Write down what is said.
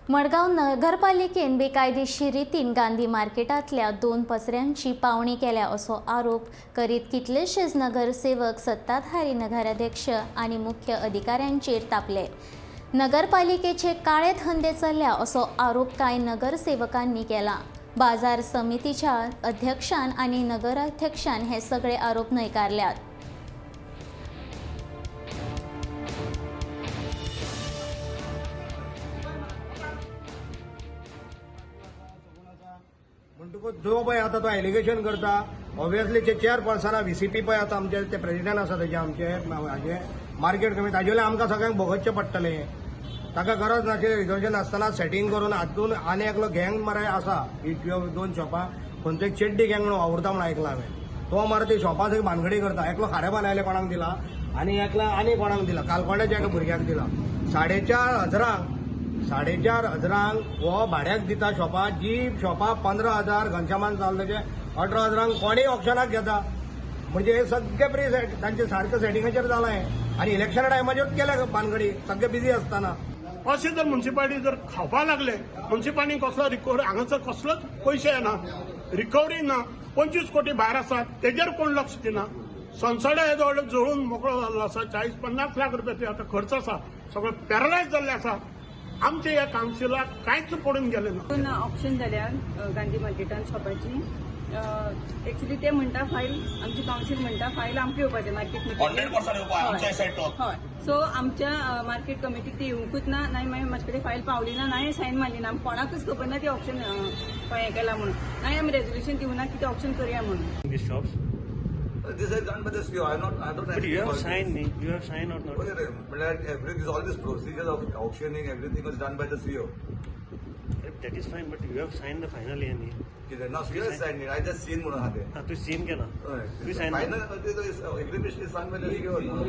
मडगांव नगरपालिकेन बेकायदेशीर रितीन गांधी मार्केटांतल्या दोन पसऱ्यांची पावणी केल्या असो आरोप करीत कितलेशेच नगरसेवक, सत्ताधारी नगराध्यक्ष आनी मुख्य अधिकाऱ्यांचेर तापले. नगरपालिकेचे काळे धंदे चल्ल्या असो आरोप कांय नगरसेवकांनी केला. बाजार समितीच्या अध्यक्षान आनी नगराध्यक्षान हे सगळे आरोप न्हयकारल्यात. म्हणटकूच जो पळय आतां तो एलिगेशन करता, ऑब्वियसली जे चेअरपर्सना व्हीसीपी पळय आतां आमचे ते प्रेसिडेंट आसा तेजे आमचे हाजे मार्केट कमिटी, ताजे वयल्यान आमकां सगळ्यांक भोगोवचें पडटलें. ताका गरज नाशिल्लें रिजर्वेशन आसतना सेटींग करून हातून आनी एकलो गँग मरे आसा. ही त्यो दोन शॉपां खंयचो एक चेड्डी गँग म्हणून वावुरता म्हणून आयकलां हांवें. तो मरे ती शॉपां सगळी भानगडी करता. एकलो खारें बानायले कोणाक दिला आनी एकला आनी कोणाक दिला, कालकोंड्याच्या एका भुरग्याक दिला. 4,500 हजारांक, 4,500 हजारांक हो भाड्याक दिता शॉपां. जी शॉपां 15,000 घनश्यामान चालता तेजे 18 हजारांक कोणीय ऑक्शनाक घेता. म्हणजे हे सगळे प्री सेट तांचे सारकें सेटिंगाचेर जालां हें आनी इलेक्शना टायमाचेरूच केल्या भानगडी सगळे बिजी आसतना. अशें जर म्युन्सिपालिटी जर खावपाक लागले, म्युन्सिपालिटी कसलो रिकवरी हांगासर कसलोच पयशे येना, रिकवरी ना. 25 कोटी भायर आसात, तेजेर कोण लक्ष दिना. सनसडे येदो व्हडलो जळून मोकळो जाल्लो आसा. 40-50 लाख रुपया ते आतां खर्च आसा. सगळो पॅरलायज जाल्ले आसा. आमच्या ह्या कावन्सिलाक कांयच पडून गेलें ना. दोन ऑक्शन जाल्या गांधी मार्केटान शॉपाची. एक्चुली ते म्हणटा फायल आमची, कावन्सील म्हणटा फायल आमकां येवपाचें मार्केट. 100% येवपा आमच्या सायड तो. हय, सो आमच्या मार्केट कमिटीक ते येवंकूच ना. नाय मागीर म्हाजे कडेन फायल पावली ना, नाय सायन मारली ना. आमी कोणाकूच खबर ना ती ऑक्शन हें केलां म्हणून. नाय आमी रेजोल्युशन दिवना की ते ऑक्शन करया म्हणून. These shops? This is done by the CEO. I'm not. I don't. But you have signed me. You have signed or not? But every this all this procedures of auctioning, everything was done by the CEO. That is fine, but you have signed the final A. कितें ना, CEO has signed it. I just seen म्हणून आहा तें. हा, तू scene केला. हय. तू sign Final, this is agreement is signed by the CEO. No?